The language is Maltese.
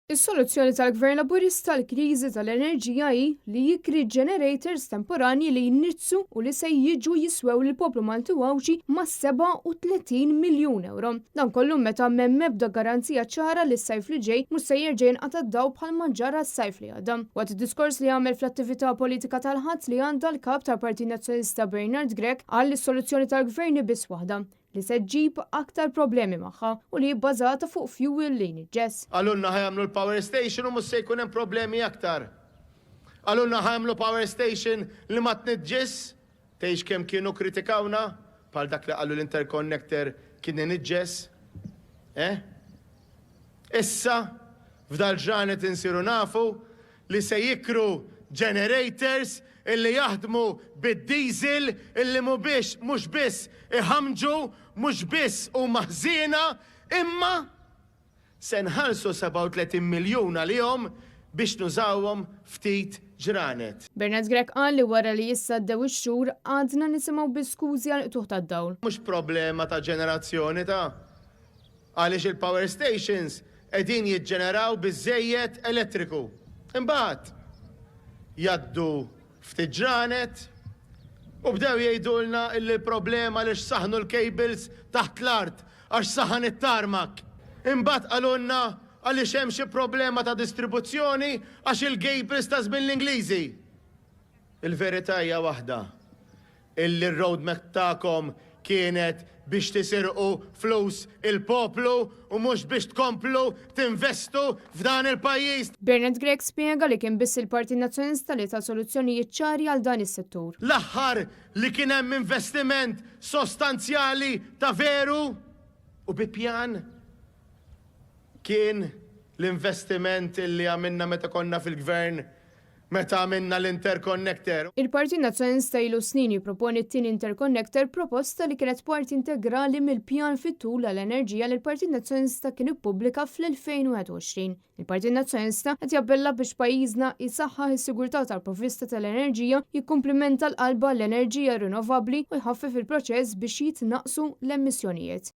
Is-soluzzjoni tal-Gvern Laburista għall-kriżi tal-enerġija hi li jikri generators temporanji li jniġġsu u li se jiġu jiswew lill-poplu Malti u Għawdxi mas-37 miljun ewro. Dan kollu meta m'hemm ebda garanzija ċara li s-sajf li ġej mhux se jerġa' jinqata' d-dawl bħalma ġara s-sajf li għadda. Waqt id-diskors li għamel fl-attività politika tal-Ħadd li għadda l-Kap tal-Partit Nazzjonalista Bernard Grech qal li s-soluzzjoni tal-Gvern hi biss waħda, li se ġġib aktar problemi magħha u li hi bbażata fuq fuel li jniġġes. Qalulna ħa jagħmlu l-power station u mhux se jkun hemm problemi aktar. Qalulna ħa jagħmlu power station li ma tniġġis, tgħidx kemm kienu kkritikawna, bħal dak li qalu l-interconnector kien iniġġes. Eh? Issa, f'dal-ġranet insiru nafu li se jikru generators illi jaħdmu bid-diesel illi mhubiex mhux biss iħammġu, mhux biss huma ħżiena, imma se nħallsu 37 miljun għalihom biex nużawhom ftit ġranet. Bernard Grech qal li wara li issa għaddew ix-xhur għadna nisimgħu bi skużi għall-qtugħ tad-dawl. Mhux problema ta' ġenerazzjoni ta' Għaliex il-power stations qegħdin jiġġeneraw biżżejjed elettriku. Imbagħad jgħaddu ftit ġranet u bdew jgħidulna illi l-problema għaliex saħnu l-cables taħt l-art għax saħan it-tarmac. Imbagħad qalulna għaliex hemm xi problema ta' distribuzzjoni għax il-cables ta' żmien l-Ingliżi. Il-verità hija waħda. Illi r-roadmap tagħkom kienet biex tisirqu flus il-poplu u mhux biex tkomplu tinvestu f'dan il-pajjiż. Bernard Grech spjega li kien biss il-Partit Nazzjonalista li ta soluzzjonijiet ċari għal dan is-settur. L-aħħar li kien hemm investiment sostanzjali ta' veru u bi pjan kien l-investiment illi għamilna meta konna fil-Gvern meta għamilna l-interconnector. Il-Partit Nazzjonalista ilu snin jipproponi t-tieni interconnector proposta li kienet parti integrali mill-pjan fit-tul għall-enerġija li l-Partit Nazzjonalista kien ippubblika fl-2021. Il-Partit Nazzjonalista qed jappella biex pajjiżna jsaħħaħ is-sigurtà tal-provvista tal-enerġija, jikkumplimenta l-qalba għall-enerġija rinnovabbli u jħaffef il-proċess biex jitnaqqsu l-emissjonijiet.